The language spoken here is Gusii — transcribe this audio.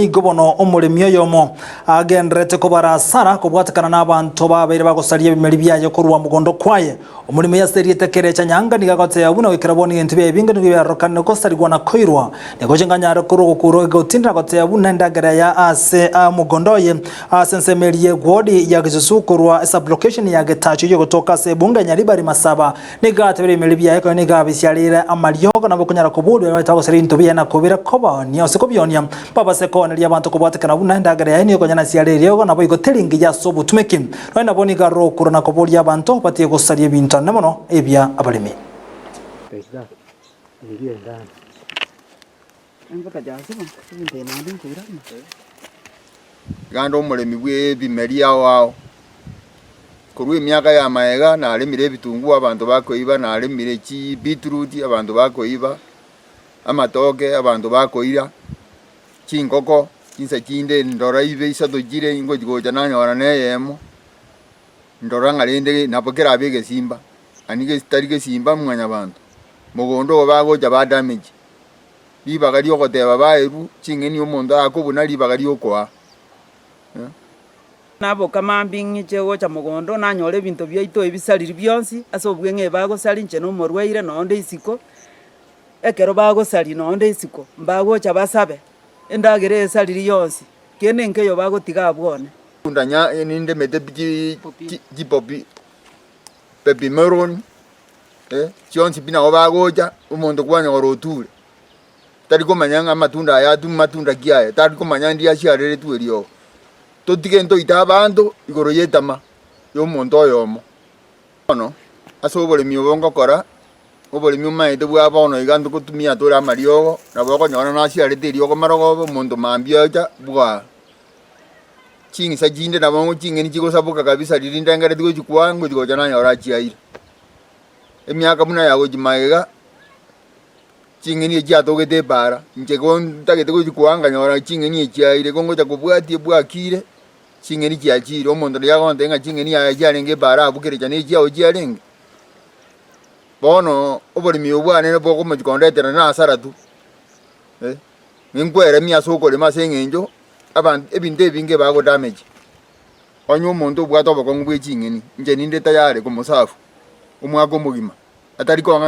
Nigo bono omoremi oyomo agendererete kobara asara kobwatekana nabanto babeire bagosaria ebimeri biaye korwa mogondo kwaye. Omoremi oyo ase erieta Kerecha Nyanga nigo agoteba buna goikera bono egento biaye ebinge nigo biarorekanire gosarigwa na koirwa. Nigo gochia nganyare korwa ogokura egotindera goteba buna endagera ya ase omogondo oye ase ensemo eria y'egwodi ya Gesusu korwa esublocation ya Getacho eyio egotoka ase ebunge ya Nyaribari Masaba Nigo atebire ebimeri biaye konya nigo abisiareire amariogo nabo okonyara koboria baria baete bagosaria ebinto biaye na kobira kobaonia gose kobionia, babase kooneria abanto kobwatekana buna endagera yaye nigo konya nasiare eriogo naboigo teri engiya ase obotumeki. Nonya nabo nigo aroro okura na koboria abanto batige gosaria ebinto anene mono ebia abaremi. Iga nde omoremi bw'ebimeri ao ao, korwa emiaka ya magega naremire ebitunguo abanto bakoiba, naremire chibeetroot abanto bakoiba, amatoke abanto bakoira, chingoko chinsa chinde ndora ibe isato chire ngochi gocha nanyora na eyemo, ndora ng'a rende nabo kerabe egesimba, yaani gesi tari gesimba mwanyabanto, mogondo ogo bagocha ba damage. Ribaga ri'ogoteba baerwe ching'eni omonto akobuna ribaga ri'okoa. Naboka mambia ing'iche gocha mogondo, nanyora ebinto biaito ebisariri bionsi, ase obweng'e bagosaria inche nomorwaire nonde isiko, ekero bagosaria nonde isiko, mbagocha basabe, endagera esariri yonsi, kende nkeiyo bagotiga abwo one. Ndanya nindemete chi chipopi baby melon. Chionsi pi nabo bagocha, omonto kwanyora oture, tari komanya ng'a amatunda aya atu matunda ki aya, tari komanya ndi asiareretwe eriogo. Totige ntoite abanto igoro y'etama ya omonto oyomo. Bono, ase oboremi obo ngokora, oboremi omanyete bwa bono iga ntogotumia tore amariogo, nabo okonyora nasiarete eriogo marogoba omonto mambia ocha bwaa. Ching'isa chinde nabo ching'eni chigosaboka kabisa riria ndengereti gochikwa ngochi gocha nanyora achiaire. Emiaka buna ya gochia magega, ching'eni echi chiatogete epaara, inche ko ntagete gochikwa nkanyora ching'eni echiaire, ko ngocha kobwatia bwakire, ching'eni chiachire, omonto riria agontebia ng'a ching'eni yaya chiarenge epaara abwo kerecha na echiago chiarenge. Bono oboremi obo bwane bokomochi kondetera na hasara tu, ninkweremia ase okorema ase eng'encho. Abanto ebinto ebinge bagodamage, onye omonto obwate obokong'u bwe ching'eni, inche ninde tayari komosafu omwaka omogima, atari kong'a.